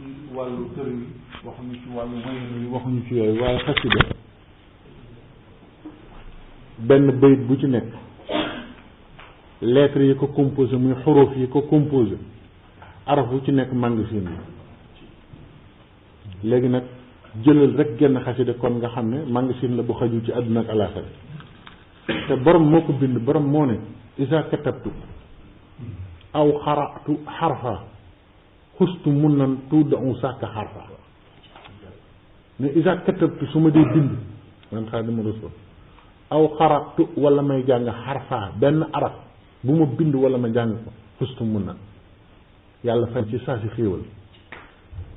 ci wàllu kër yi waxuñu ci wàllu moyen yi waxuñu ci yooyu waaye xasida benn bayit bu ci nekk lettres yi ko composé muy xuruf yi ko composé araf bu ci nekk magasin bi léegi nag jëlal rek genn xasida kon nga xam ne magasin la bu xaju ci àdduna ak alaaxira te borom moo ko bind borom moo ne isa katabtu aw xaratu xarfa xustu mun nan tuuda un sàkk xarfa ne isa katabtu su ma dee bind man Xaadimu Rasuul aw xaratu wala may jàng xarfa benn araf bu ma bind wala ma jàng ko xustu mun nan yàlla fay ci saa si xéewal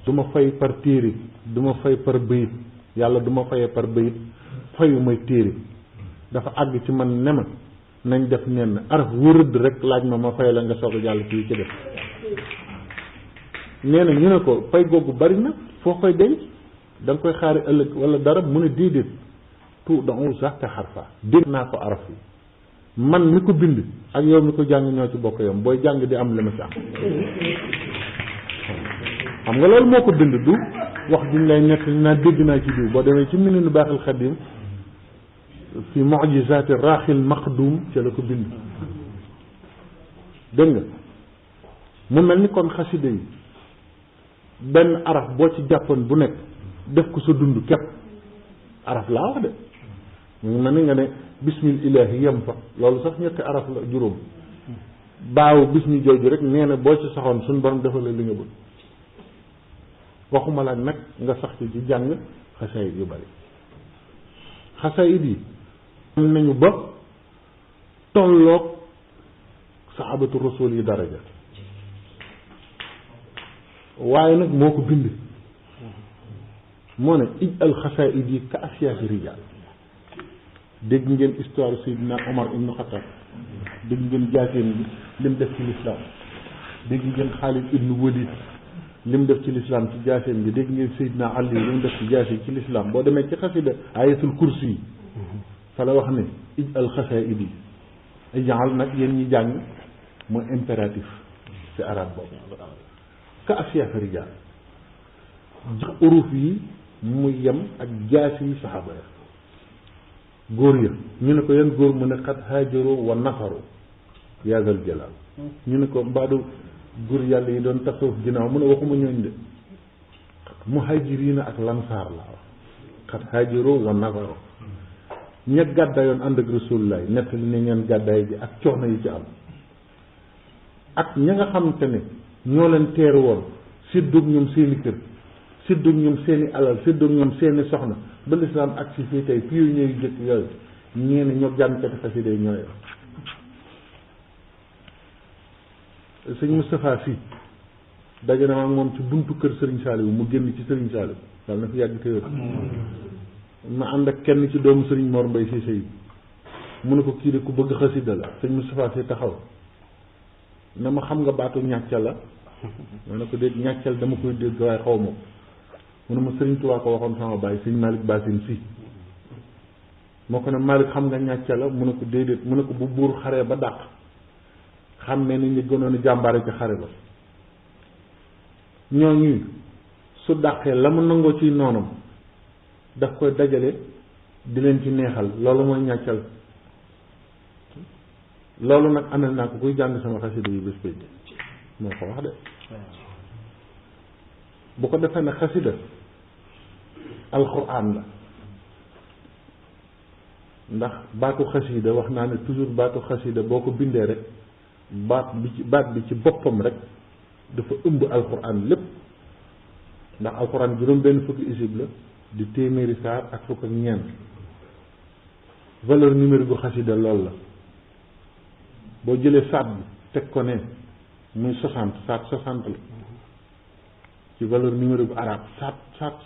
du ma fay par téere du ma fay par bayit yàlla du ma fayee par bayit fayu may téere dafa àgg ci man ne ma nañ def nenn araf wërëdd rek laaj ma fay la nga soog a jàll fii ci def nee na ñu ne ko fay googu bari na foo koy denc da nga koy xaari ëllëg wala dara mu ne déedéet tout da on sax te xarfa dégg naa ko araf yi man mi ko bind ak yow mi ko jàng ñoo ci bokk yam booy jàng di am li ma ci am xam nga loolu moo ko bind du wax duñ lay nekk naa dégg naa ci diw boo demee ci Minanu Baaxil Xadim fi mu'jizaati raaxil maqdum ca la ko bind dégg nga mu mel ni kon xasida yi benn araf boo ci jàppoon bu nekk def ko sa dund képp araf laa wax de mu ngi mel ni nga ne bismil ilaahi yem fa loolu sax ñetti araf la juróom baaw bismi jooju rek nee na boo ci saxoon suñ borom defal la li nga bëgg waxuma la nag nga sax ci jàng xasaayid yu bari xasaayid yi am nañu ba tolloog sahabatu rasul yi daraja waaye nag moo ko bind moo ne ij al xasaayid yi ka asiyaafi rijaal dégg ngeen histoire Seydina Omar ibnu Xattaab dégg ngeen jaaseem bi lim def ci lislaam dégg ngeen Xaalid ibnu Walid lim def ci lislaam ci jaaseem bi dégg ngeen Seydina Ali lim def ci jaase ci lislaam boo demee ci xasida ayatul kursi yi fa la wax ne ij al xasaayid yi ijaal nag yéen ñi jàng mooy impératif ci arab boobu ka asiyaafi rijaal jox uruf yi mu yem ak jaasi yi saxaaba ya góor ya ñu ne ko yan góor mu ne xat haajaru wa nafaru yaa zal jalaal ñu ne ko mbaadu góor yàlla yi doon tasawuf ginnaaw mu ne waxuma ñooñ de muhaajiriina ak lansaar la wax xat haajaru wa nafaru ña gàddaayoon ànd ak rasulullaay nett li ne ñeen gàddaay bi ak coono yi ci am ak ña nga xamante ne ñoo leen teeru woon séddoog ñoom seeni kër séddoog ñoom seeni alal séddoog ñoom seeni soxna ba lislaam ak si fii tey fii ñooy jëkk yooyu ñee ne ñoo jàngkati xasida yi ñooy sëñ Moustapha Sy daje na ak moom ci buntu kër Serigne Saliou mu génn ci Serigne Saliou daal na fi yàgg te wér ma ànd ak kenn ci doomu Serigne Mor Mbaye Cissé yi mu ne ko kii de ku bëgg xasida la sëñ Moustapha Sy taxaw na ma xam nga baatu ñàcca la ma ne ko dégg ñàccal dama koy dégg waaye xaw ma ko mu ne ma Serigne Touba ko waxoon sama baay sëñ Malick Bassine Sy moo ko ne Malick xam nga ñàcca la mu ne ko déedéet mu ne ko bu buur xaree ba dàq xam ne ni ñu gënoon a jàmbaare ci xare ba ñooñu su dàqee la mu nangoo ci noonam daf koy dajale di leen ci neexal loolu mooy ñàccal loolu nag àndal naa ko kuy jàng sama xasida yi bés péj moo ko wax de bu ko defee ne xasida alxuraan la ndax baatu xasida wax naa ne toujours baatu xasida boo ko bindee rek baat bi ci boppam rek dafa ëmb alxuraan lépp ndax alxuraan juróom benn fukki isib la di téeméeri saar ak fukk ak ñeent valeur numérique bu xasida lool la boo jëlee saat bi teg ko ne muy 60 saat 60 la ci valeur numérique bu arabe saat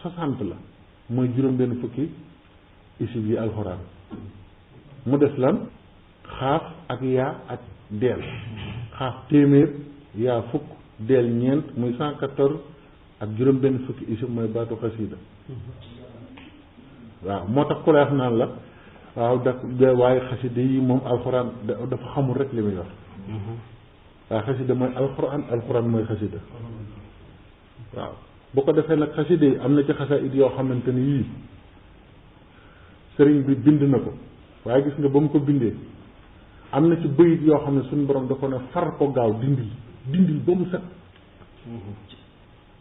60 la mooy juróom benn fukki isib yi alxuraan mu des lan xaaf ak yaa ak deel xaaf téeméer yaa fukk deel ñeent muy 114 ak juróom benn fukki isib mooy baatu xasida waaw moo tax ku lay wax naan la waaw da waaye xasida yi moom alxuraan dafa xamul rek li muy wax waaye xasida mooy alxuraan mooy xasida waaw bu ko defee nag xasida yi am na ci xasaayid yoo xamante ni yii sëriñ bi bind na ko waaye gis nga ba mu ko bindee am na ci bayit yoo xam ne suñu borom da ko ne far ko gaaw dindil ba mu set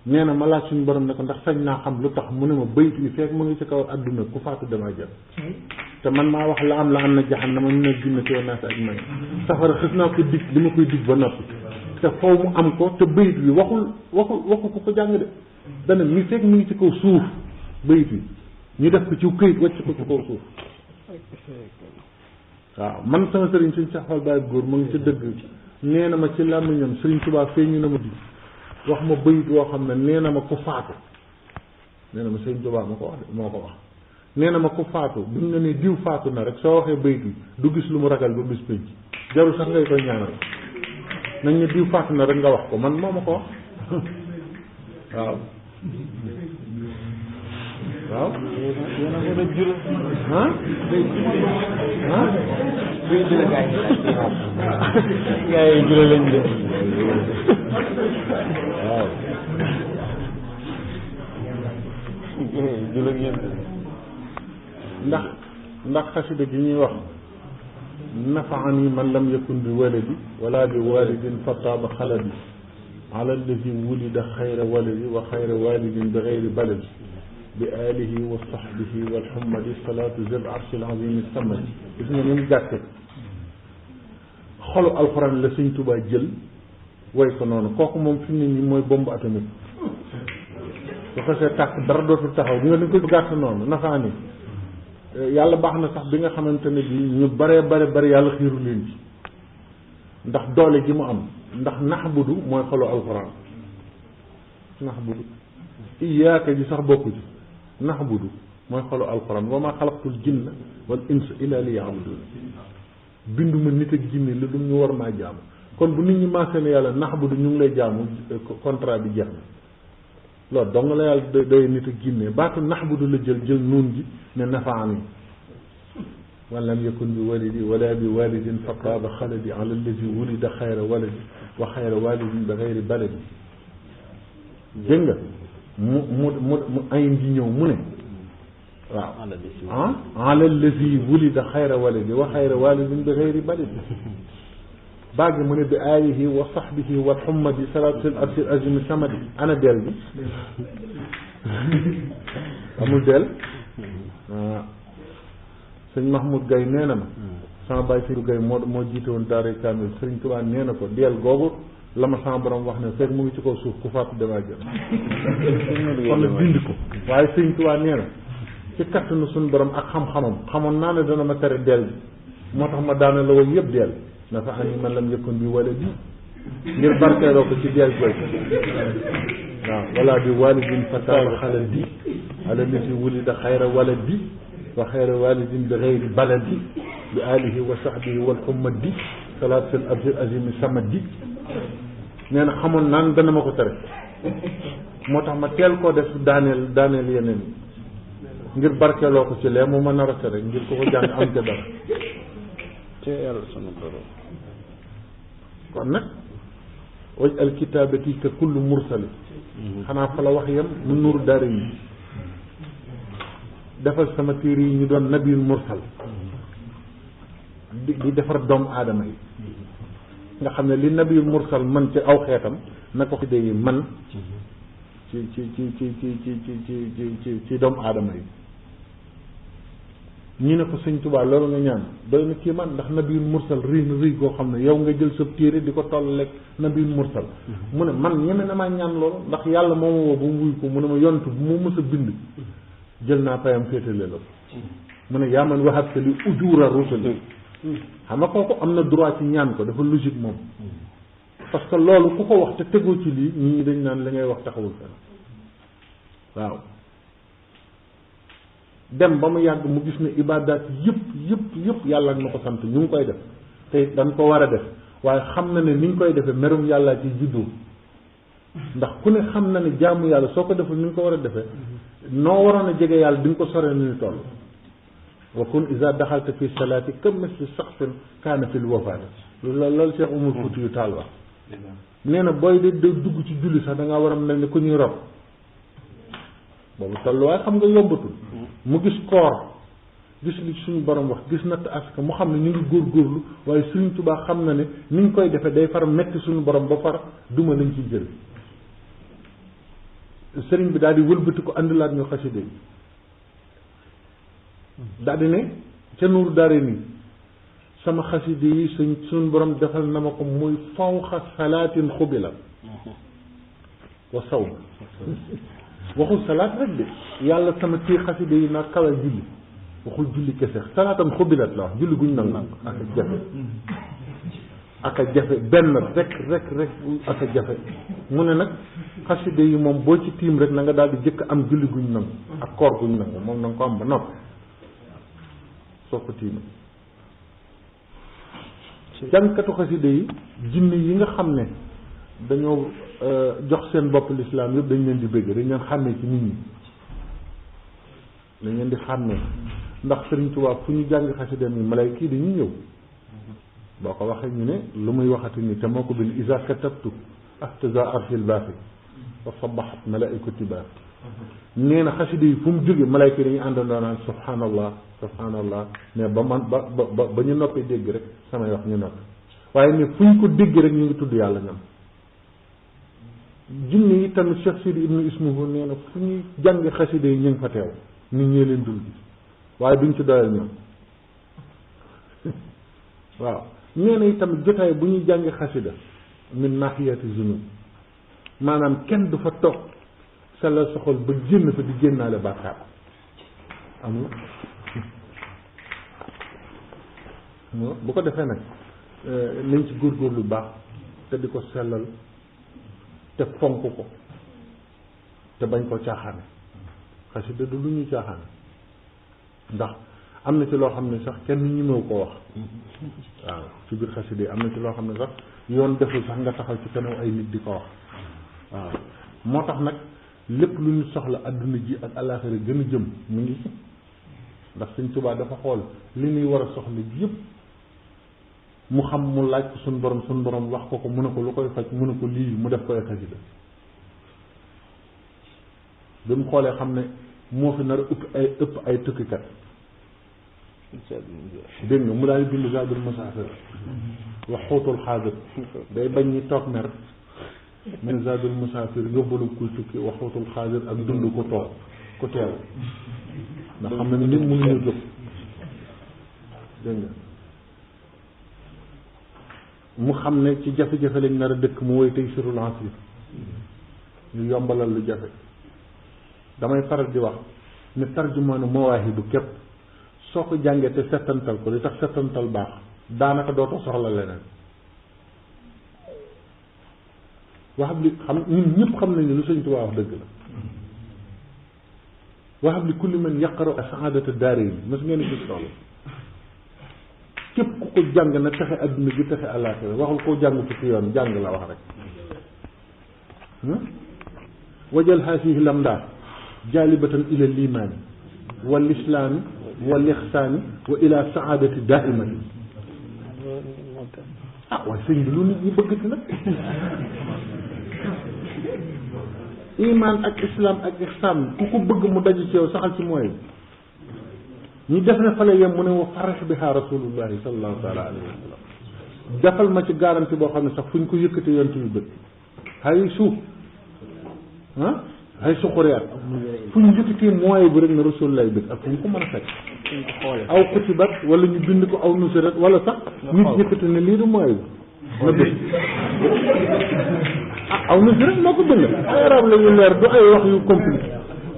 nee na ma laaj suñu borom ne ko ndax sañ naa xam lu tax mu ne ma bayit yi fekk mu ngi ci kaw adduna ku faatu damaa jël te man maa wax la am na jahannama mu ne ginna ci naas ak may safara xës naa ko dig li ma koy dig ba noppi te foofu mu am ko te bayit bi waxu ko jàng de dana mi fekk mu ngi ci kaw suuf bayit bi ñu def ko ci këyit wàcc ko ci kaw suuf waaw man sama sëriñ suñ saxal baay góor mu ngi ci dëgg nee na ma ci làmmiñam sëriñ Tuubaa feeñu na ma di wax ma bayit woo xam ne nee na ma ku faatu nee na ma sëriñ Tuubaa moo ko wax nee na ma ku faatu bi mu ne nii diw faatu na rek soo waxee bayit bi du gis lu mu ragal ba bis pénc jarul sax ngay koy ñaanal nañ ne diw faatu na rek nga wax ko man moo ma ko wax waaw waaw yéen a ko jur ah gaa yi jure lañ de waaw jure ngeen ndax xasida gi ñuy wax nafaani man lam yakun bi waladi wala bi walidin fataaba xaladi ala allazi wulida xayra waladi wa xayra walidin bi xayri baladi bi alihi wa sahbihi walhamadi salatu zil arshil azimi samadi gis nga ni mu gàtte xolu alxuraan la sëñ Tuubaa jël way ko noonu kooku moom fi mu ne nii mooy bombe atomique su xasee tàkk dara dootul taxaw nga ni ko gàtt noonu nafaa ni yàlla baax na sax bi nga xamante ne bi ñu bare yàlla xiiru leen ci ndax doole ji mu am ndax naxbudu mooy xolu alxuraan naxbudu iyaaka ji sax bokku ci naxbudu mooy xolu alxuraan wa ma xalaqtul jinna wal insa illa liya'budun binduma nit ak jinne lu dum ñu war maa jaamu kon bu nit ñi maasee ne yàlla naxbudu ñu ngi lay jaamu contrat bi jeex na loolu dong la yàlla doy nit ak jinne baatu naxbudu la jël nuun ji ne nafaani wa lam yakun bi walidi wala bi walidin fataaba xaladi ala allazi wulida xayra waladi wa xayra walidin bi xayri baladi dégg nga mu ayin ji ñëw mu ne waaw ala allazi wulida xayra waladi wa xayra walidin bi xayri baladi baagi mu ne bi alihi wa sahbihi wa xummadi salatu sil arsil azimi samadi ana del bi amul del waaw sëñ Mahmoud Gaye nee na ma sama baay Seydou Gaye moo jiite woon daara kaamil Sëriñ Tuubaa nee na ko del googu la ma sama borom wax ne fekk mu ngi ci kaw suuf ku faatu damaa jël kon nag bind ko waaye Sëriñ Tuubaa nee na ci kattanu suñu borom ak xam-xamam xamoon naa ne dana ma tere del bi moo tax ma daana la woon yëpp del nafa ani man lam yakun bi wala bi ngir barkeeloo ko ci del jooy waaw wala bi walidin fataaba xalal bi ala lati wulida xayra walad bi wa xayra walidin bi xayri baladi bi alihi wa sahbihi wal xummadi salaat fil abdil azimi samadi nee na xamoon naan dana ma ko tere moo tax ma teel koo def daaneel yeneen ngir barkeeloo ko ci lee mu mën a rafet rek ngir ko ko jàng am ca dara te yàlla sama borom kon nag waj al kitaabati ka kullu mursali xanaa fa la wax yam mu nuur daara yi defal sama téere yi ñu doon nabiyul mursal di defar doomu aadama yi nga xam ne li nabiyul mursal man ci aw xeetam na ko xide yi man ci doomu aadama yi ñu ne ko sëñ Tuubaa loolu nga ñaan doy na kii man ndax nabiyul mursal rëy koo xam ne yow nga jël sa téere di ko tollaleeg nabiyul mursal mu ne man ñeme na maa ñaan loolu ndax yàlla moo ma woo ba mu wuy ko mu ne ma yontu bu mu mës a bind jël naa payam féetale la mu ne yaa man wahabta li ujura rusuli xam nga kooku am na droit ci ñaan ko dafa logique moom parce que loolu ku ko wax te tegoo ci lii ñii dañ naan li ngay wax taxawul fenn waaw dem ba mu yàgg mu gis ne ibaadaat yëpp yàlla na ko sant ñu ngi koy def te dañ ko war a def waaye xam na ne ni ñu koy defee merum yàllaa ci juddoo ndax ku ne xam na ne jaamu yàlla soo ko deful ni nga ko war a defee noo waroon a jege yàlla di nga ko sore ni ñu toll wa kun iza daxalta fi salaati ka misli saxsin kaana fil wafaati loolu Cheikh Umar Fuuti yu Taal wax nee na booy de dugg ci julli sax da ngaa war a mel ni ku ñuy rob boobu tolluwaay xam nga yombatul mu gis koor gis li suñu borom wax gis natt asaka mu xam ne ñu ngi góorgóorlu waaye Sëriñ Tuubaa xam na ne ni ñu koy defee day far metti suñu borom ba far duma lañ ci jël sëriñ bi daal di wëlbati ko andilaat ñu xaside yi daal di ne ca nuuru daare nii sama xaside yi suñu borom defal na ma ko muy fawxa salaatin xubilat wa saw waxul salaat rek de yàlla sama tii xaside yi naa kawe julli waxul julli kese salaatan xubilat la wax julli guñ nangu ak a jafe benn rek ak a jafe mu ne nag xaside yi moom boo ci tiim rek na nga daal di jëkk am julli guñ nangu ak koor guñ nangu moom na nga ko am ba noppi soo ko tiima jàngkatu xaside yi jinne yi nga xam ne dañoo jox seen bopp lislaam yëpp dañ leen di bëgg dañ leen xàmmee ci nit ñi dañ leen di xàmmee ndax Sëriñ Tuubaa fu ñu jàngi xaside mi malayka yi dañuy ñëw boo ko waxee ñu ne lu muy waxati ni te moo ko bind isa katabtu ahtaza arshil baaxi wa sabaxat malaikati baaxi nee na xaside yi fu mu jóge malayka yi dañuy àndandoo naan subhanallah mais ba ñu noppee dégg rek samay wax ñu noppi waaye ne fu ñu ko dégg rek ñu ngi tudd yàlla ñoom jinne yi tamit Cheikh Sidi ibnu Ismuhu nee na fu ñuy jàngi xaside yi ñu ngi fa teew nit ñee leen dul gis waaye duñ ci doyal ñoom waaw nee na itamit jotaay bu ñuy jàngi xasida min nahiyati zunub maanaam kenn du fa toog sellal sa xol ba génn fa di génnaale bàkkaar amul bu ko defee nag nañ ci góorgóorlu baax te di ko sellal te fonk ko te bañ ko caaxaane xasida du lu ñuy caaxaane ndax am na ci loo xam ne sax kenn ñimew ko wax waaw ci biir xasida yi am na ci loo xam ne sax yoon deful sax nga taxaw ci kanam ay nit di ko wax waaw moo tax nag lépp lu ñu soxla adduna ji ak àllaaxira gën a jëm mu ngi ci ndax Sëñ Tuubaa dafa xool li ñuy war a soxla yëpp mu xam mu laaj ko suñu borom wax ko mu ne ko lu koy faj mu ne ko lii mu def ko ay xasida bi mu xoolee xam ne moo fi nar a ëpp ay tukkikat dégg nga mu daal di bind Zaadul Musaafir wax xóotul xaadir day bañ ñi toog mer min Zaadul Musaafir yóbbalu kuy tukki wax xóotul xaadir ak dund ko toog ku teew ndax xam ne nit mu ngi ñëw jóg dégg nga mu xam ne ci jafe-jafe lañ nar a dëkk mu woy tey sirul asir ñu yombalal lu jafe damay faral di wax ne tarjumaanu mawaahibu képp soo ko jàngee te settantal ko li tax settantal baax daanaka dootoo soxla leneen waxab li xam ñun ñëpp xam nañu lu Sëñ Tuubaa wax dëgg la waxab li kulli man yaqara saadata daarayni mas ngeen gis loolu képp ku ko jàng na texe adduna bi texe àllaaxira waxul koo jàng fukki yoon jàng la wax rek wajal haasihi lamdaa jaalibatan ila limaani wal islaami wal ixsaani wa ila saadati daaimati waaye sëñ bi lu nit ñi bëggati nag iman ak islam ak ixsaan ku ko bëgg mu daj ci yow saxal ci mooy ñu def na fa la yem mu ne wa farax biha rasulullahi sallallahu taala alayhi wa sallam defal ma ci garanti boo xam ne sax fu ñu ko yëkkati yonent bi bëgg hay suuf hay suxuriyaat fu ñu yëkkatee mooy bu rek na rasul lay bëgg ak fu ñu ko mën a fekk aw kutibat wala ñu bind ko aw nusirat wala sax nit yëkkati ne lii du mooy bu na bëgg aw nusirat moo ko bind ay arab la yu leer du ay wax yu compliqué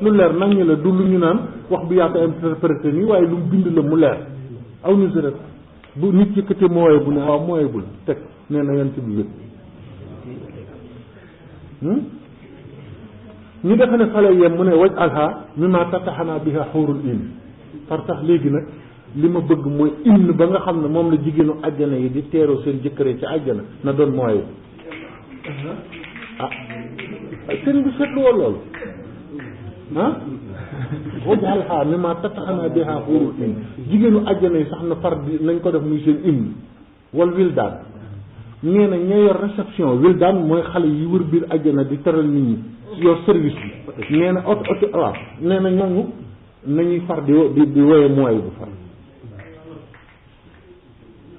lu leer nag ñu la du lu ñu naan wax bi yaa ko interprété nii waaye lu mu bind la mu leer aw nusirat bu nit yëkkatee mooy bu ne waaw mooy bu la teg nee na yonent bi bëgg ñu defe ne fale yem mu ne waj alha mi ma tataxanaa biha xuurul in far sax léegi nag li ma bëgg mooy inn ba nga xam ne moom la jigéenu àjjana yi di teeroo seen jëkkëree ci àjjana na doon mooy sëriñ bi seetlu woo loolu waj alha mi ma tataxanaa biha xuurul in jigéenu àjjana yi sax na far di nañ ko def muy seen inn wal wildaan nee na ña yor réception wildaan mooy xale yi wër biir àjjana di teral nit ñi yor service bi nee na oto waaw nee na ñooñu nañuy far di woye mooy bu far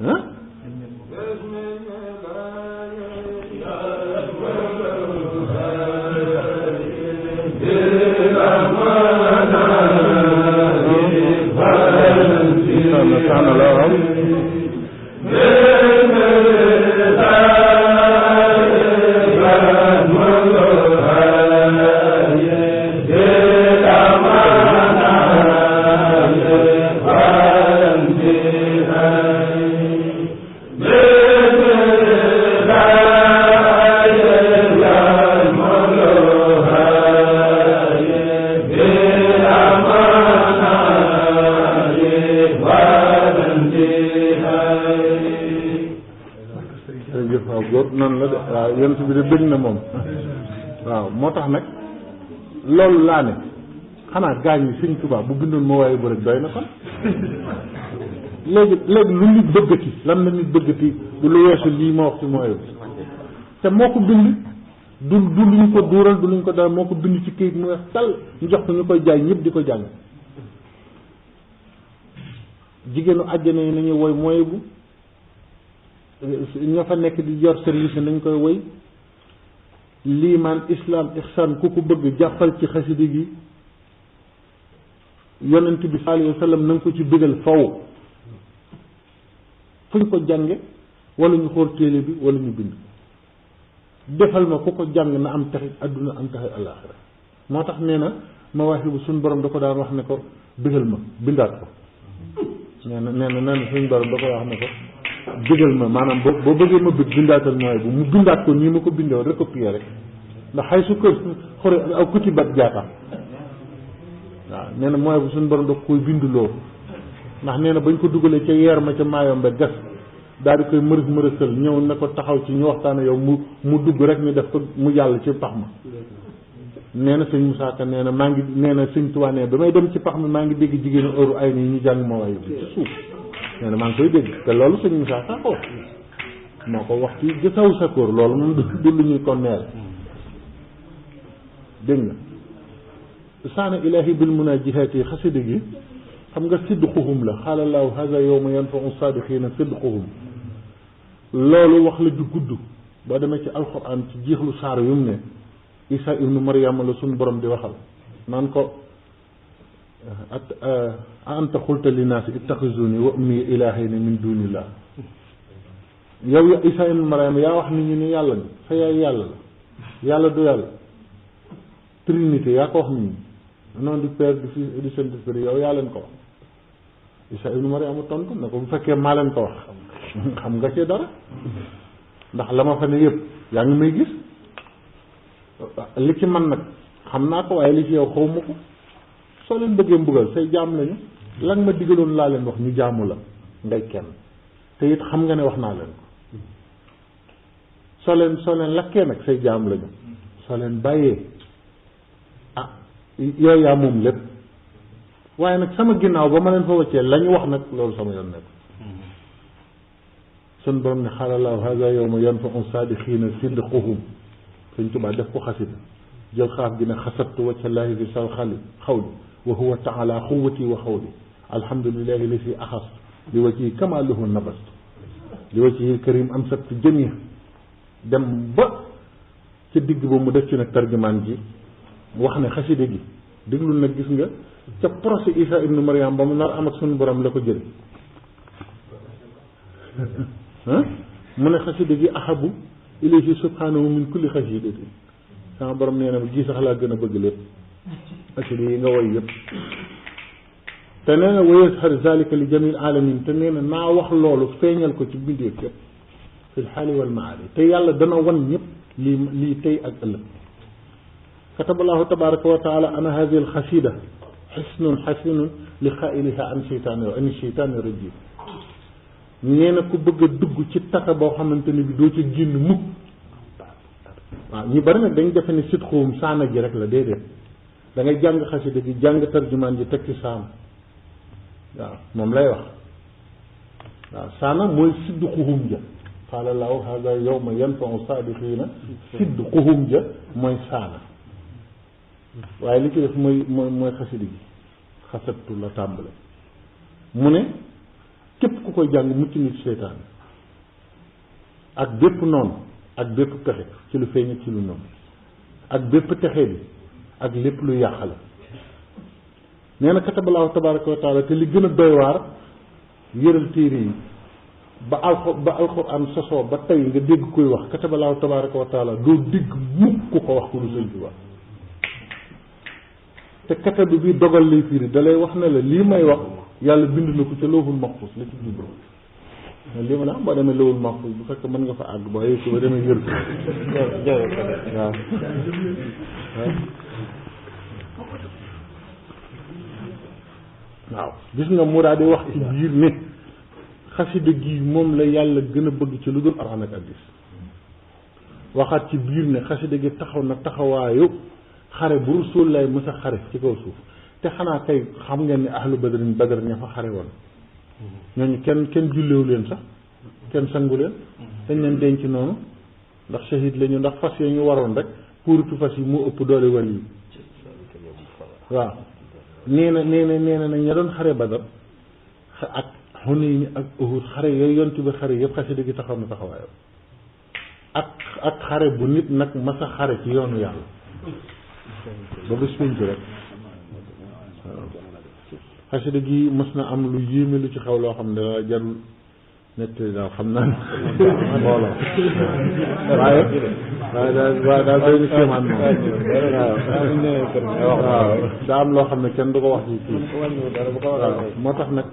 ah yonent bi de bëgg na moom waaw moo tax nag loolu laa ne xanaa gaañ yi Sëñ Tuubaa bu bindoon moo waaye bu rek doy na kon léegi lu nit bëggati lan la nit bëggati du lu weesu lii ma wax ci mooy te moo ko bind du luñ ko duural du luñ ko dara moo ko bind ci këyit mu weex tal ñu jox ko ñu koy jaay ñëpp di ko jàng jigéenu àjjana yi nañu woy mooy bu ñoo fa nekk di yor service nañ koy woy liimaan islam ihsan ku ko bëgg jàppal ci xasida gi yonent bi sallallahu alayhi wa sallam na nga ko ci bëggal faw fu ñu ko jànge wala ñu xool téele bi wala ñu bind defal ma ku ko jàng na am taxit adduna am taxit àllaaxira moo tax nee na Mawaahibu suñu borom da ko daan wax ne ko bëggal ma bindaat ko nee na suñu borom da ko wax ne ko bëggal ma maanaam boo bëggee ma bëgg bindaatal mooy bu mu bindaat ko nii ma ko bindoo recopier rek ndax xay su kër xore aw kuti bat jaata waaw nee na mooy bu suñu borom da koy binduloo ndax nee na bañ ko dugalee ca yeer ma ca maayombe gas daal di koy mërësal ñëw na ko taxaw ci ñu waxtaane yow mu dugg rek ñu def ko mu jàll ci pax ma nee na sëñ Moussa Ka nee na maa ngi nee na sëñ Tuubaa nee ba may dem ci pax mi maa ngi dégg jigéenu heure ay nii ñu jàng ma waaye bi ci suuf nee na maa ngi koy dégg te loolu sëñ Moussa Ka ko moo ko wax ci gisaw sa kóor loolu moom du lu ñuy ko neel dégg nga saana ilahi bil munajihaati yi xasida gi xam nga sidquhum la xaalallahu haza yawma yanfau sadiqina sidquhum loolu wax la ju gudd boo demee ci alquran ci jeexlu saar yu mu ne Isa ibnu Maryama la suñu borom di waxal naan ko anta xulta linnaasi ittaxizuni wa ummi ilahayni min dunillah yow Isa ibnu Maryama yaa wax nit ñi ni yàlla ni sa yaay yàlla la yàlla du yàlla trinité yaa ko wax nit ñi nom du Père du Fils et du Saint-Esprit yow yaa leen ko wax Isa ibnu Maryama tontu ne ko bu fekkee maa leen ko wax xam nga ci dara ndax la ma fa ne yëpp yaa ngi may gis li ci man nag xam naa ko waaye li ci yow xaw ma ko soo leen bëggee mbugal say jaam lañu lan ma digaloon laa leen wax ñu jaamu la ngay kenn te it xam nga ne wax naa leen ko soo leen lakkee nag say jaam lañu soo leen bàyyee yooyu yaa moom lépp waaye nag sama ginnaaw ba ma leen fa wàccee la ñu wax nag loolu sama yoon nekk sun borom ne xaalallahu haza yawma yanfau saadiqiina sidquhum Sëñ Tuubaa def ko xasida jël xaaf gi ne xasabtu wajhallaahi fi sal xawli wa huwa taala xuwati wa xawli alhamdulillahi li si axas li wajhi kamaaluhu nabastu li wajhi karim am sabtu jëmi dem ba ci digg ba mu def ci nag tarjumaan ji wax ne xasida gi déglu nag gis nga ca procès Isa ibnu Maryam ba mu nar am ak suñu borom la ko jël mu ne xasida gi ahabu ilayhi subhanahu min kulli xasidatin sama borom nee na gi sax laa gën a bëgg lépp xasida yi nga woy yëpp te nee na wa yashhar zalika li jamil alamin te nee na naa wax loolu feeñal ko ci bindeef yëpp fi lxaali wal maali te yàlla dana wan ñëpp lii tey ak ëllëg kataballahu tabaraka wa taala ana hadihi alxasida xisnun xasinun li xailiha an cheytaani rajim nee na ku bëgg a dugg ci tata boo xamante ni bi doo ci génn mukk waaw ñu bari nag dañ defe ne sidquhum saana ji rek la déedéet da ngay jàng xasida gi jàng tarjumaan ji teg ci saana waaw moom lay wax waaw saana mooy sidquhum ja qaala laahu hada yawma yanfau saadiqiina sidquhum ja mooy saana waaye li ci def mooy xasida gi xasattu la tàmbale mu ne képp ku koy jàng mucc nit seytaan ak bépp noonu ak bépp pexe ci lu feeñ ci lu noonu ak bépp texe bi ak lépp lu yàqale nee na katabalaahu tabaraka wa taala te li gën a doy waar yëral téere yi ba alxuraan sosoo ba tey nga dégg koy wax katabalaahu tabaraka wa taala doo dégg mukk ku ko wax ko lu sëñ bi wax te katabi bi dogal lay firi da lay wax ne la lii may wax yàlla bind na ko ca lawhul mahfuus la ci jublu lii ma la boo demee lawhul mahfuus bu fekk mën nga fa àgg boo yëg ko ba demee yër ko waaw waaw gis nga mu daal di wax ci biir ne xasida gi moom la yàlla gën a bëgg ci lu dul alxuraan ak hadiis waxaat ci biir ne xasida gi taxaw na taxawaayu xare bu Rasuulullaah mës a xare ci kaw suuf te xanaa kay xam ngeen ne ahlu badrin badar ña fa xare woon ñooñu kenn jullewu leen sax kenn sangu leen dañ leen denc noonu ndax shahid lañu ndax fas yi ñu waroon rek puuritu fas yi moo ëpp doole wàll yi waaw nee na nag ña doon xare badar ak Hunayn ak Uhud xare yooyu yont bi xare yëpp xasida gi taxaw na taxawaayam ak xare bu nit nag masa xare ci yoonu yàlla ba bés pénc rek waaw xasida gi mës na am lu yéeme lu ci xaw loo xam ne da jarul nett daal xam naa mbooloo waaye daal doy na kéemaan moom waaw daa am loo xam ne kenn du ko wax ci kii waaw moo tax nag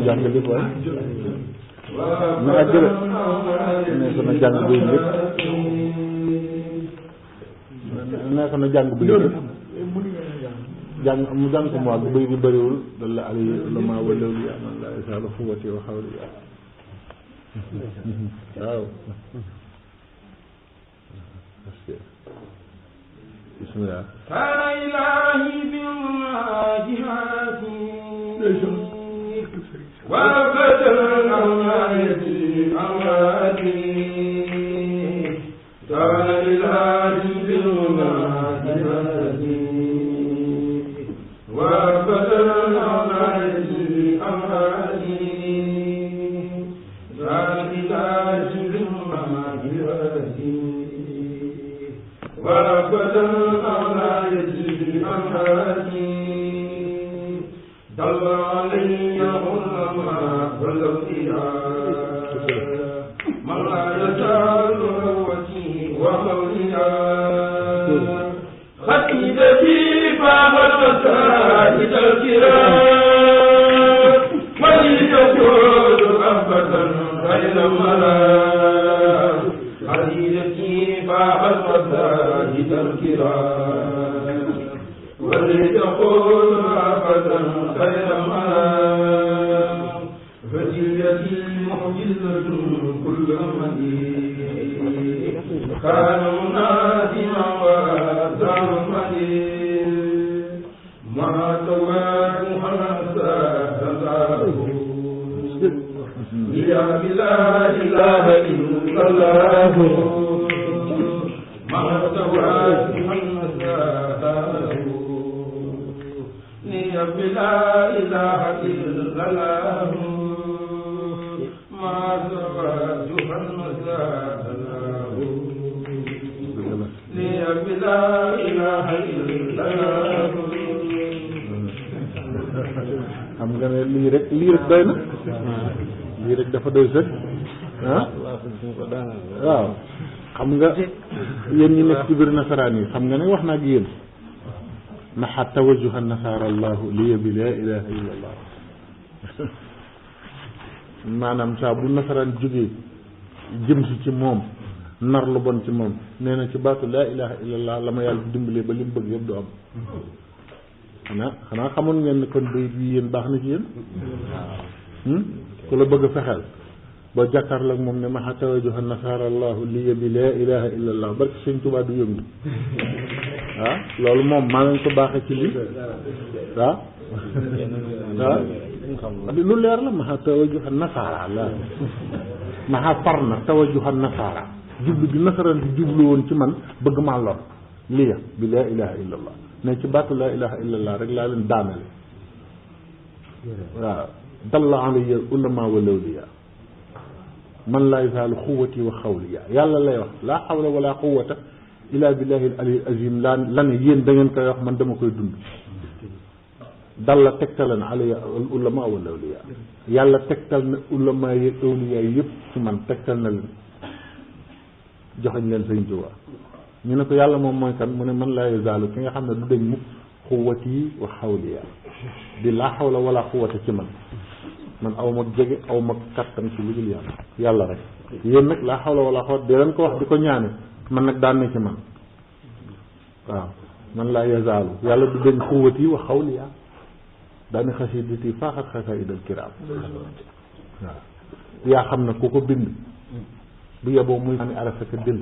jàng lépp waaye na àggale ne ko na jàng buy lépp ne ko na jàng buy lépp jàng mu jàng ko mu wàgg bëy di bëriwul dalla ali lama walaw li aman la isaala xuwati wa xawli waaw bismillah وَبَدَلَ الْأَوْلَادِ أَوْلَادِي كَانَ لِلْهَادِ بِالْمُنَادِي وَبَدَلَ الْأَوْلَادِ أَوْلَادِي كَانَ لِلْهَادِ بِالْمُنَادِي وَبَدَلَ الْأَوْلَادِ أَوْلَادِي دل علي العلماء والأولياء من لا يزال قوتي ومولياء خطيبتي فاغت مساجد الكرام ولي تقول أبدا غير المرام خطيبتي فاغت مساجد الكرام ولتقول أبدا خير مرام فتيتي معجزة كل مدين كان منادما وأثار مدين ما تواتها ساتاه يا بلا إله إلا الله ما تواتها ساتاه بلا إله إلا الله ما زواجها المزاد له لي بلا إله إلا الله xam nga ne lii rek doy na lii rek dafa doy sëkk ah waaw xam nga yéen ñi nekk ci biir nasaraan yi xam nga ne wax naa ak yéen naxa tawajjuha nasaara allahu liya bi laa ilaha illa allah maanaam saa bu nasaraan jógee jëm si ci moom nar lu bon ci moom nee na ci baatu laa ilaha illallah la ma yàlla dimbalee ba li mu bëgg yëpp du am xanaa xamoon ngeen ne kon bayit bi yéen baax na ci yéen ku la bëgg a fexeel boo jàkkaarloog moom ne maxa tawajuha nasara allahu liya bi laa ilaha illallah barki sëñ Tuubaa du yëngu waaw loolu moom maa leen ko baaxee ci lii waaw lu leer la maxa tawajuha nasara la maxa farna tawajuha nasara jublu bi nasaraan bi jublu woon ci man bëgg maa lor liya bi laa ilaha illallah ne ci baatu laa ilaha illallah rek laa leen daanale waaw dalla alayya ulama wa lawliya man laa yazaalu xuwati wa xawliya yàlla lay wax laa xawla wala quwata illa billahi al ali azim la ne yéen da ngeen koy wax man dama koy dund dalla tegtal na alayya al ulama wa lawliya yàlla tegtal na ulama yi awliya yëpp ci man tegtal na leen joxañ leen Sëñ Tuubaa ñu ne ko yàlla moom mooy kan mu ne man laa yazaalu ki nga xam ne du dañ mukk xuwati wa xawliya di laa xawla wala quwata ci man aw ma jege aw ma kattan ci lu dul yàlla rek yéen nag laa xawla wala quwwata di leen ko wax di ko ñaane man nag daan na ci man waaw man laa yazaalu yàlla du dañ xuwati wa xawliya daani xasidati faaxat xasaidal kiraam waaw yaa xam ne ku ko bind bu yeboo muy ani arafeka dël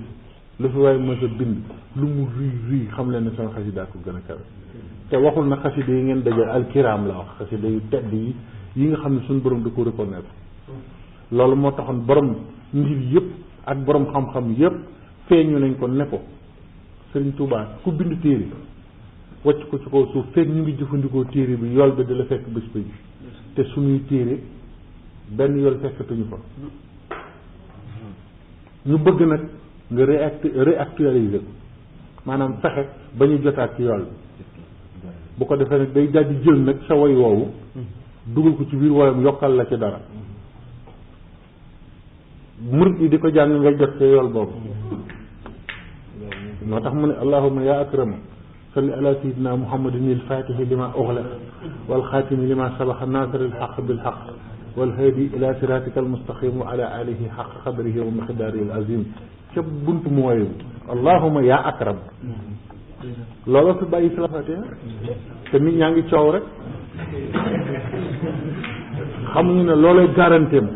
lu fi waaye mos a bind lu mu rii xam leen ne sama xasida ko gën a kawe te waxul na xasida yi ngeen daje alkiraam la wax xasida yu tedd yi nga xam ne suñu borom da ko reconnaître loolu moo taxoon borom ngir yëpp ak borom xam-xam yëpp feeñu nañ ko ne ko Sëriñ Tuubaa ku bind téere wàcc ko ci kaw suuf fekk ñu ngi jëfandikoo téere bi yool bi di la fekk bés bi te suñuy téere benn yool fekkatuñu fa ñu bëgg nag nga réactualiser ko maanaam fexe ba ñu jotaat ci yool bi bu ko defee nag day daldi jël nag sa woy woowu dugal ko ci biir woyam yokkal la ci dara murid yi di ko jàng nga jot ci yool boobu moo tax mu ne allahumma ya akrama salli ala sayyidina muhammadin il fatihi lima ughliq wal xaatimi lima sabaqa nasir al haqq bil haqq wal hadi ila siratika al mustaqim wa ala alihi haqq qadrihi wa miqdarihi al azim ca buntu mu woyu allahumma ya akram looloo fi bàyyi salafate te nit ñaa ngi coow rek xamuñu ne loolay garanteem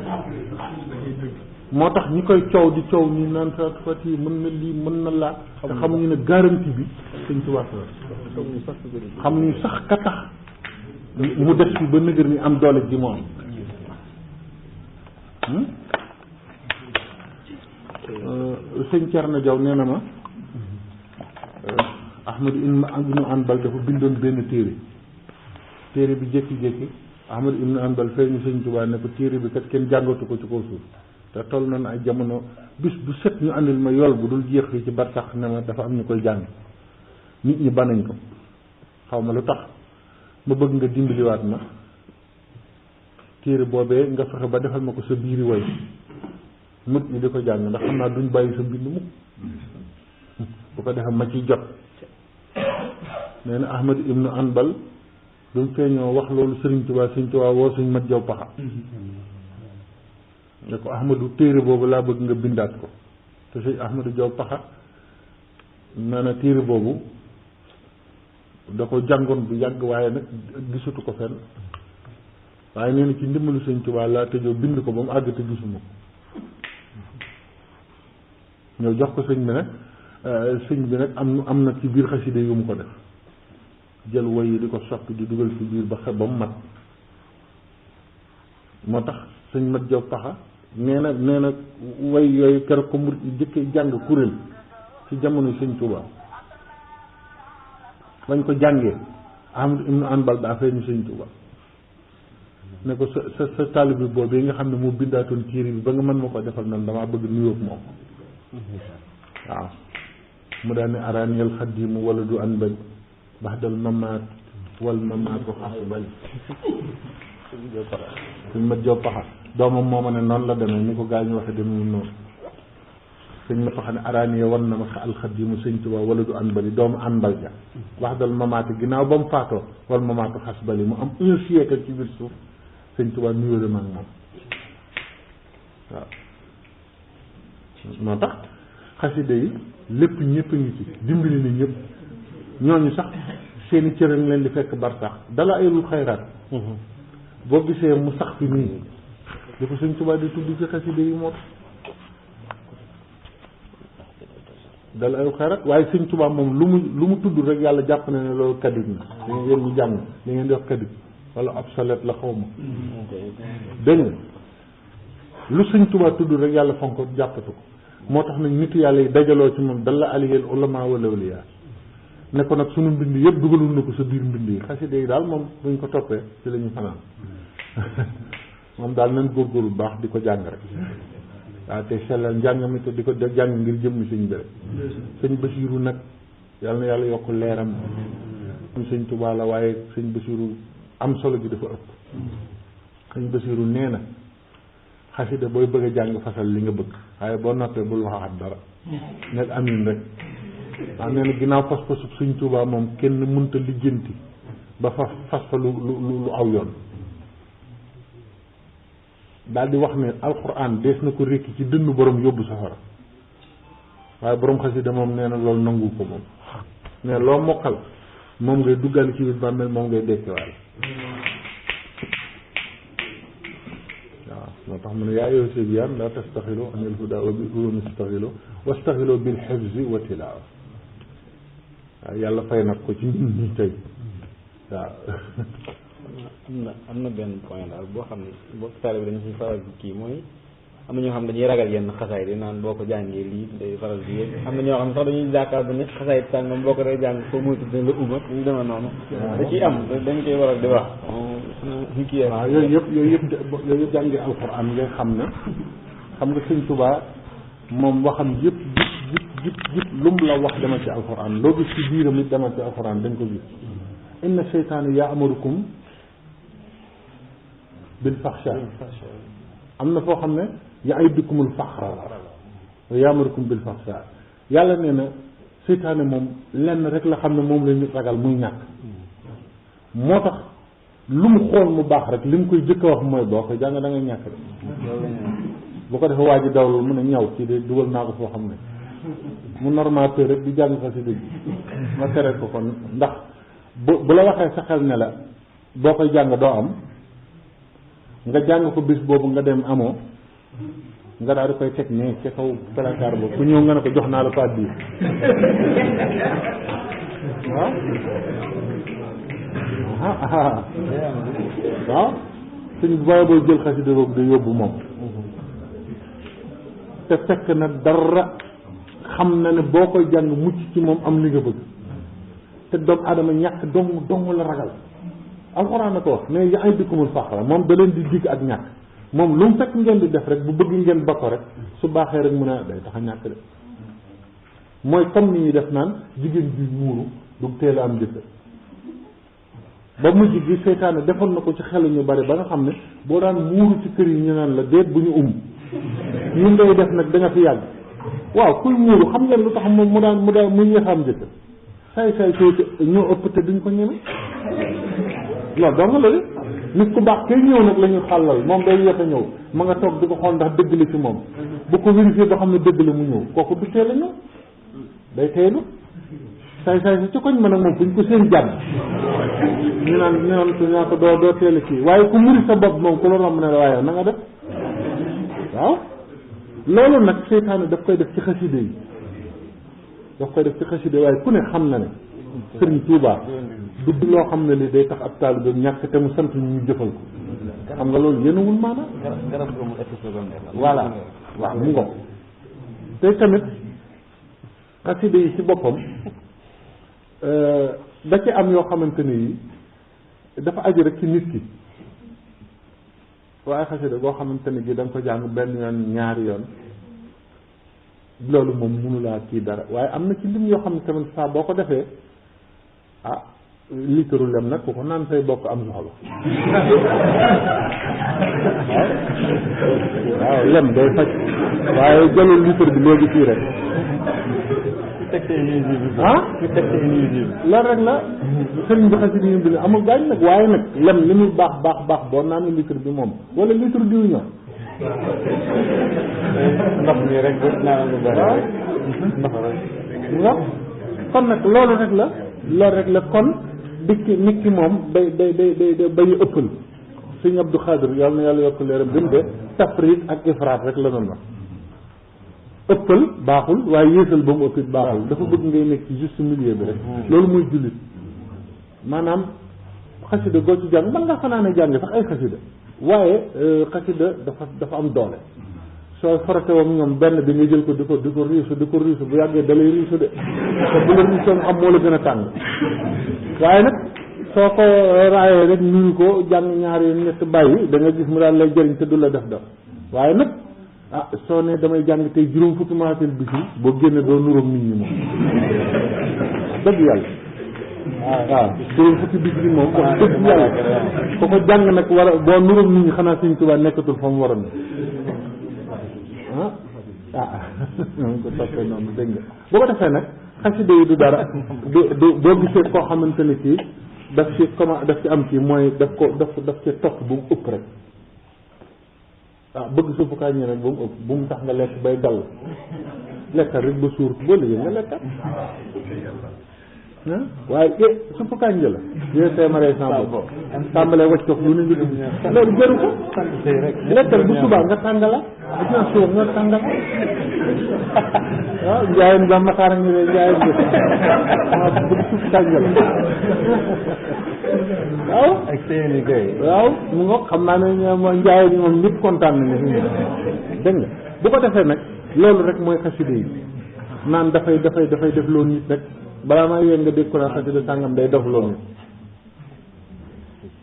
moo tax ñi koy coow di coow ñi naan salaatu fatiha mën na lii mën na laa te xamuñu ne garantie bi Sëñ Tuubaa xamuñu sax ka tax mu des fi ba nëgër ni am doole ji moom sëñ Cerno Jaw nee na ma Ahmad ibnu Anbal dafa bindoon benn téere bi jékki-jékki Ahmad ibnu Anbal feeñu Sëñ Tuubaa ne ko téere bi kat kenn jàngatu ko ci kaw suuf te toll na ay jamono bis bu set ñu andil ma yool bu dul jeex fii ci barsax ne ma dafa am ñu koy jàng nit ñi banañ ko xaw ma lu tax ma bëgg nga dimbaliwaat ma téere boobee nga fexe ba defal ma ko sa biiri way mut ñi di ko jàng ndax xam naa duñ bàyyi sa mbind mukk bu ko defee ma ciy jot nee na Ahmad ibnu Anbal bi mu feeñoo wax loolu Sëriñ Tuubaa woo Sëñ Mat Jaw Paxa ne ko Ahmadu téere boobu laa bëgg nga bindaat ko te Sëñ Ahmadu Jaw Paxa nee na téere boobu da ko jàngoon bu yàgg waaye nag gisatu ko fenn waaye nee na ci ndimbalu Sëñ Tuubaa laa tëjoo bind ko ba mu àgg te gisuma ko ñëw jox ko sëñ bi nag sëñ bi nag am na ci biir xaside yu mu ko def jël woy yi di ko soppi di dugal ci biir ba mu mat moo tax Sëñ Mat Jaw Paxa nee na woy yooyu keroog ko murit yi jëkkee jàng kuréel ci jamono Sëñ Tuubaa bañ ko jàngee Ahmad ibnu Anbal daa feeñu Sëñ Tuubaa ne ko sa taalibe bi boobu yi nga xam ne moo bindaatoon téere bi ba nga mën ma ko defal noonu damaa bëgg nuyoog moom waaw mu daal ne araaniyal xadimu wala du Anbal baxdal mamaat wal mamaatu xasbal Sëñ Mat Jaw Paxa doomam moo ma ne noonu la demee ni ko gaa ñu waxe demewul noonu Sëñ Mat Paxa ne araaniya wan na ma alxadimu Sëñ Tuubaa wala du Anbali doomu Anbal ja baxdal mamaati ginnaaw ba mu faatoo wal mamaatu xasbali mu am un siècle ci biir suuf Sëñ Tuubaa nuyoo de ma ak moom waaw moo tax xasida yi lépp ñëpp a ngi ci dimbali na ñëpp ñooñu sax seeni cëran leen di fekk barsax dala ayul xayraat boo gisee mu sax fi nii di ko Sëñ Tuubaa di tudd ci xasida yi moo dala ayul xayraat waaye Sëñ Tuubaa moom lu mu tudd rek yàlla jàpp na ne loolu kadib na yéen ñu jàng li ngeen di wax kadib wala obsolète la xaw ma dégg nga lu Sëñ Tuubaa tudd rek yàlla fonk ko jàppatu ko moo tax nag nitu yàlla yi dajaloo ci moom dalla aliyel ulama wala awliya ne ko nag sunu mbind yëpp dugalul na ko sa biir mbind yi xasida yi daal moom buñ ko toppee ci la ñu fanaan moom daal nañ góorgóorlu bu baax di ko jàng rek waaw te sellal njàng mi te di ko jàng ngir jëmmi sëñ bi rek sëñ Basiiru nag yàlla na yàlla yokk leeram sëñ Tuubaa la waaye sëñ Basiiru am solo gi dafa ëpp sëñ Basiiru nee na xasida booy bëgg a jàng fasal li nga bëgg waaye boo noppee bul waxaat dara nekk amin rek waaw nee na ginnaaw fas-fasu Sëñ Tuubaa moom kenn mënta lijjanti ba fas fa lu aw yoon daal di wax ne alxuraan dees na ko rékki ci dënnu borom yóbbu safara waaye borom xasida moom nee na loolu nangu ko moom ne loo mokkal moom ngay duggal ci biir bàmmeel moom ngay dekkiwaale moo tax mu ne yaa ayyuha sibyaan laa tastaxilu anil hudaa wa bil ulumi staxilu wastaxilu bil hifzi wa tilaawa waaw yàlla fay nag ko ci ñun ñi tey waaw. am na benn point daal boo xam ne boo taale bi dañu si faral di kii mooy am na ñoo xam ne dañuy ragal yenn xasaay di naan boo ko jàngee lii day faral di yéeg am na ñoo xam ne sax dañuy jàkkaar ba ne xasaay sàngam boo ko day jàng foo moytu dina la umat ñu demee noonu da ciy am dañ koy waral di wax waaw yooyu yëpp jàngee alxuraan ngay xam ne xam nga Sëñ Tuubaa moom waxam yëpp jip lu mu la wax demal ci alxuraan loo gis ci biiram it demal ci alxuraan dañ ko gis inna seytaane ya'murukum bil faxshaa am na foo xam ne ya'idukumul faxra wa ya'murukum bil faxshaa yàlla nee na seytaane moom lenn rek la xam ne moom la ñu ragal muy ñàkk moo tax lu mu xool mu baax rek li mu koy jëkk a wax mooy boo koy jàng da ngay ñàkk rek bu ko defee waa ji dawlul mu ne ñaw ci de dugal naa ko foo xam ne mu normateur rek di jàng xasida bi ma tere ko kon ndax bu la waxee sa xel ne la boo koy jàng doo am nga jàng ko bis boobu nga dem amoo nga daal di koy teg ne ca kaw placard boobu ku ñëw nga ne ko jox naa la paat bii waaw suñ booy booy jël xasida boobu da yóbbu moom te fekk na dara xam na ne boo koy jàng mucc ci moom am li nga bëgg te doomu aadama ñàkk dong la ragal alxuraan na ko wax mais ya'idukumul faxra moom da leen di digg ak ñàkk moom lu mu fekk ngeen di def rek bu bëgg ngeen ba ko rek su baaxee rek mun a day tax a ñàkk de mooy comme ni ñuy def naan jigéen bi muuru du teel a am jëkkër ba mujj gi seytaane defoon na ko ci xelu ñu bari ba nga xam ne boo daan muuru ci kër yi ñu naan la déet bu ñu ñu ngay def nag da nga fi yàgg waaw kuy muuru xam ngeen lu tax moom mu yéex am jëkkër say soo ñoo ëpp te duñ ko ñeme loolu dong la de nit ku baax kay ñëw nag la ñu xàllal moom day yéex a ñëw ma nga toog di ko xool ndax dëgg la ci moom bu ko vérifié ba xam ne dëgg la mu ñëw kooku du teel a ñëw day teelu say si ci koñ ma nag moom buñ ko seen jàmm ñu naan ko doo teel a kii waaye ku muri sa bopp moom ku la romb ne la waaye na nga def waaw loolu nag seytaane daf koy def ci xaside yi waaye ku ne xam na ne Sëriñ Tuubaa du loo xam ne li day tax ab taalibe ñàkk te mu sant ñu jëfal ko xam nga loolu yéenawul maanaam voilà waaw mu ngoog te tamit xaside yi ci boppam da ci am yoo xamante ni yi dafa aju rek ci nit ki waaye xasida boo xamante ni gi da nga ko jàng benn yoon ñaari yoon loolu moom mënulaa kii dara waaye am na ci lim yoo xam ne tamit saa boo ko defee liitaru lem nag ku ko naan say bokk am soxla waaw lem day faj waaye jëlul liitar bi léegi fii rek loolu rek la sëriñ bi xasida yi bi amul gaañ nag waaye nag lem li muy baax boo naan litre bi moom wala litre diw ñor ndox mi rek ba naan lu bari rek ndox rek waaw kon nag loolu rek la kon nit ki moom day bañ a ëppal. Sëñ Abdou Khadir yàlla na yàlla yokk leeram bi mu de tafrit ak ifraat rek la doon wax ëppal baaxul waaye yéesal ba mu ëppit baaxul dafa bëgg ngay nekk ci juste milieu bi rek loolu mooy jullit maanaam xasida goo ci jàng mën nga fanaane jàng sax ay xasida waaye xasida dafa am doole soo farate woon ñoom benn bi nga jël ko di ko riisu bu yàggee dalay riisu de te bu la riisoo nga xam moo la gën a tàng waaye nag soo ko raayee rek nuyu ko jàng ñaari ñett bàyyi da nga gis mu daal lay jëriñ te du la def waaye nag soo ne damay jàng tey juróom fukki maatel bi si boo génne doo nuróog nit ñi moom dëgg yàlla waaw juróom fukki bis bi moom wax dëgg yàlla ko ko jàng nag war a boo nuróog nit ñi xanaa Sëñ Tuubaa nekkatul fa mu waroon moom ko toppee noonu dégg nga boo ko defee nag xasida yi du dara doo gisee koo xamante ne kii daf ci am kii mooy daf ci topp bu mu ëpp rek bëgg suppukaay ñi rek bu mu ëpp bu mu tax nga lekk bay dal lekkal rek ba suur boo liggéey nga lekkal waaye suppukaay një la yooyu teemaree sans bopp tàmbalee waccox lu ne nga dugg loolu jëru ko lekkal bu subaa nga tàngala dina suba nga tàngal waaw njaayeen ba makaara ngi ne njaayeen bi bëgg suppukaay një la waaw ak seeni gay waaw mu nga xam naa ne njaayeen yi moom ñëpp kontaan nañu fi dégg nga bu ko defee nag loolu rek mooy xasida yi naan dafay def loo nit rek balaa maa yéen nga dégg ko naa xasida sàngam day def loo nit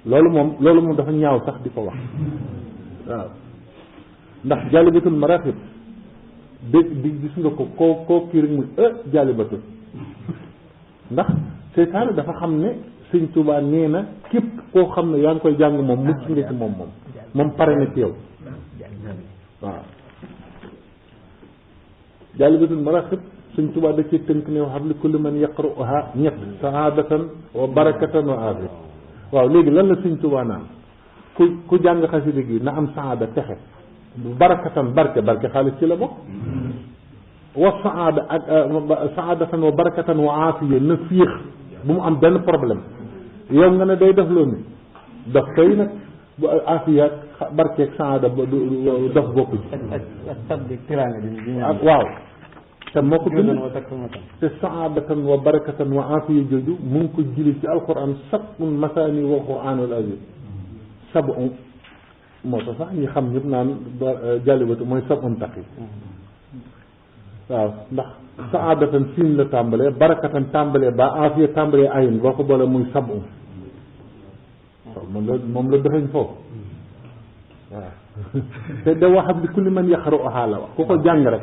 loolu moom dafa ñaaw sax di ko wax waaw ndax jaalibatul maraaxib di gis nga ko koo kii rek muy jaalibatul ndax seytaane dafa xam ne Sëñ Tuubaa nee na képp koo xam ne yaa ngi koy jàng moom mucc nga ci moom pare na ci yow waaw jaalibatul maraaxib Sëñ Tuubaa da ci tënk ne wax li kulli man yaqra'uha ñett saadatan wa barakatan wa aafiya waaw léegi lan la Sëñ Tuubaa naan ku jàng xasida gi na am saada texe barakatan barke xaalis ci la bokk wa saada ak saadatan wa barakatan wa aafiya na fiix bu mu am benn problème yow nga ne day def loolu ni daf koy nag bu aafiya barkeeg saada daf bokk ak waaw te moo ko bind te saadatan wa barakatan wa aafiya jooju mu ngi ko jëli ci alquran sab'un masaani wa qur'aanul aziim sab'un moo tax sax ñi xam ñëpp naan jàllibatu mooy sab'un taqi waaw ndax saadatan siin la tàmbalee barakatan tàmbalee ba aafiya tàmbalee ayin boo ko boole muy sab'un waaw moom la dëxëñ foofu waaw te da waxam li kulli man yaqra'uhaa la wax ku ko jàng rek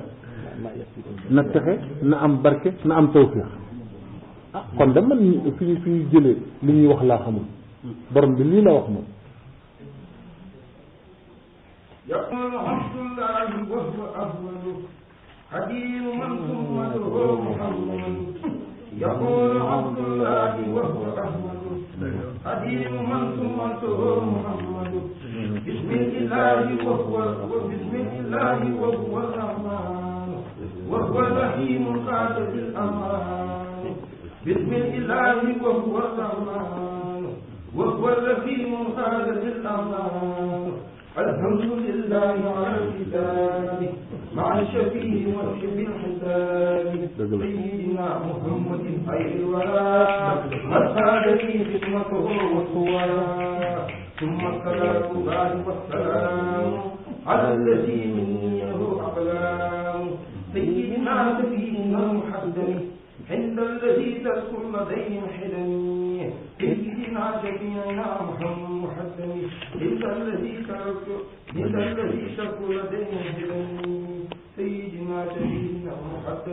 na texe na am barke na am tawfiix kon de man fi ñu jëlee li ñuy wax laa xamul borom bi lii la wax moom يقول عبد الله وهو أفضل حديث من ثمته محمد يقول عبد الله وهو أفضل حديث من ثمته محمد بسم الله وهو الرحمن وهو الرحيم قادر الأمان بسم الله وهو الرحمن وهو الرحيم قادر الأمان الحمد لله على الكتاب مع الشفيع والشفيع الحساب سيدنا محمد خير الورى وسعد في خدمته والصورى ثم الصلاة الله والسلام على الذي مني له أقلام سيدنا سيدنا محمد عند الذي تذكر لديهم حلمي سيدنا شفيعنا محمد عند الذي تذكر لديهم حلمي سيدنا شفيعنا محمد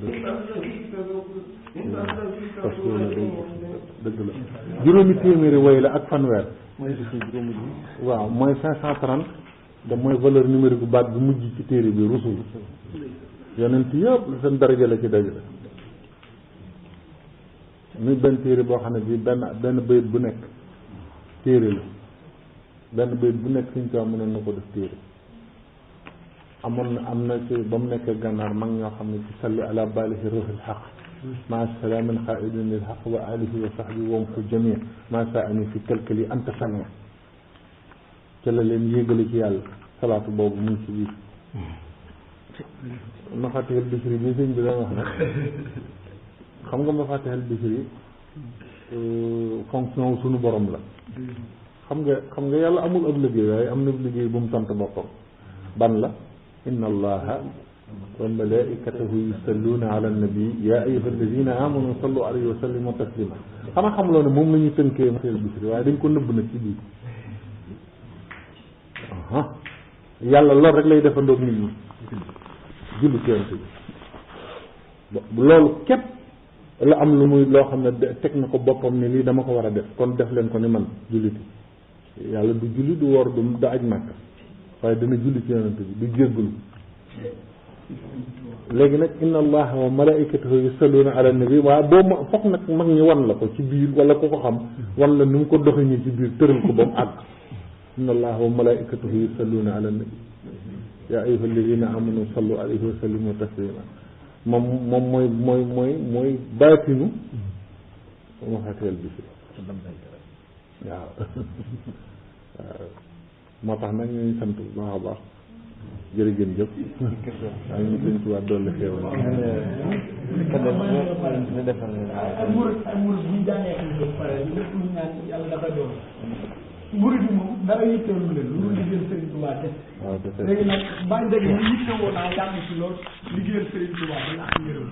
عند الذي تذكر لديهم dëgg la juróomi téeméeri way la ak fanweer waaw mooy 530 da mooy valeur numérique bu baat bu mujj ci téere bi rusul yonent yëpp seen daraja la ci dajale muy benn téere boo xam ne bii benn bayit bu nekk téere la benn bayit bu nekk suñ ko mënoon na ko def téere amoon na am na ci ba mu nekkee gànnaar mag ñoo xam ne ci salli ala balihi ruuxil xaq maa salaamin xaidin lil xaq wa alihi wa sahbi wam fu jamii maa saa ani fi kalkali anta sami ca la leen yéegale ci yàlla salaatu boobu mu ngi ci biir mafatihal bisri bi sëñ bi doon wax nag xam nga mafatihal bisri fonction suñu borom la xam nga yàlla amul ab liggéey waaye am na liggéey bu mu sant boppam ban la inna allaha wa malaikatahu yusalluna ala nabi ya ayyuha alladina amanu sallu alayhi wa sallimu taslima xanaa xam loo ne moom la ñuy tënkee mafatihal bisri waaye dañ ko nëbb nag ci biir yàlla loolu rek lay defandoog nit ñi julli ci yonent bi loolu képp la am lu muy loo xam ne teg na ko boppam ni lii dama ko war a def kon def leen ko ni man julliti yàlla du julli du woor du aj màkka waaye dana julli ci yonent bi du jéggalu léegi nag inna allaha wa malaikatahu yusalluna ala nabi waaye boo ma foog nag mag ñi wan la ko ci biir wala ku ko xam wan la ni mu ko doxañi ci biir tëral ko ba mu àgg inna allaha wa malaikatahu yusalluna ala nabi yaa ayyuha alladina amanu sallu alayhi wa sallimu taslima moom mooy baatinu mafatihal bisri waaw moo tax nag ñuy sant bu baax a baax jërëjëf jëf waaye ñu dañ ci waat dolli xeewal murid moom dara yitteelu leen lu liggéeyal Serigne Touba te léegi nag bàyyi dëgg ñu yittewoo naa yàgg ci lool liggéeyal Serigne Touba ba ak ngërëm